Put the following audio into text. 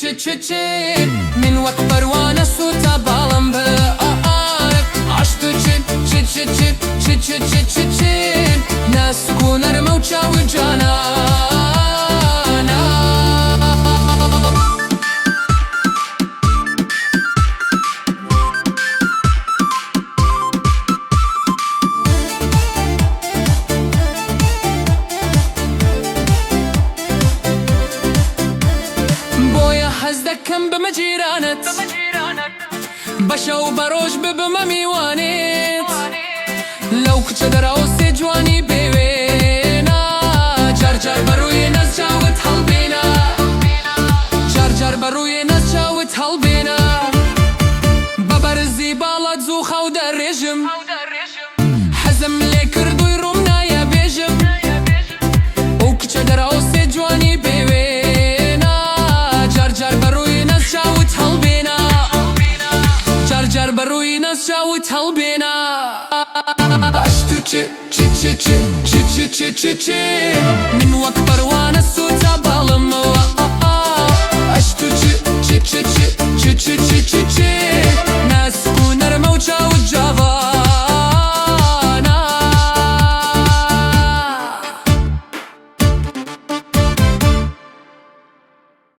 چ چ چ من وەک پەروانە سووتا باڵم بە ئارق عەشت و چ چ چ چ چ چ چ چ چ ناسک و نەرمە و چاوت جانانە. بۆیە حەز دەکەم بمە جیرانت، بە شەو بە ڕۆژ ببمە میوانت. لەو کچە دراوسێ جوانی بێ وێنە، جار جار بە ڕووی ناز چاوت هەڵبێنە، جار جار بە ڕووی ناز چاوت هەڵبێنە. بە بەرزی باڵات زوو خەو دەڕێژم، حەزم لێ کردووی ڕووم نایە بێژم. ئەو کچە دراوسێ جوانی بێ وێنە، جار جار بە ڕووی ناز چاوت هەڵبێنە، جار جار بە ڕووی ناز چاوت هەڵبێنە. ئەشت و چ چ چ چ چ چ چ چ چ من وەک پەروانە سووتا باڵم.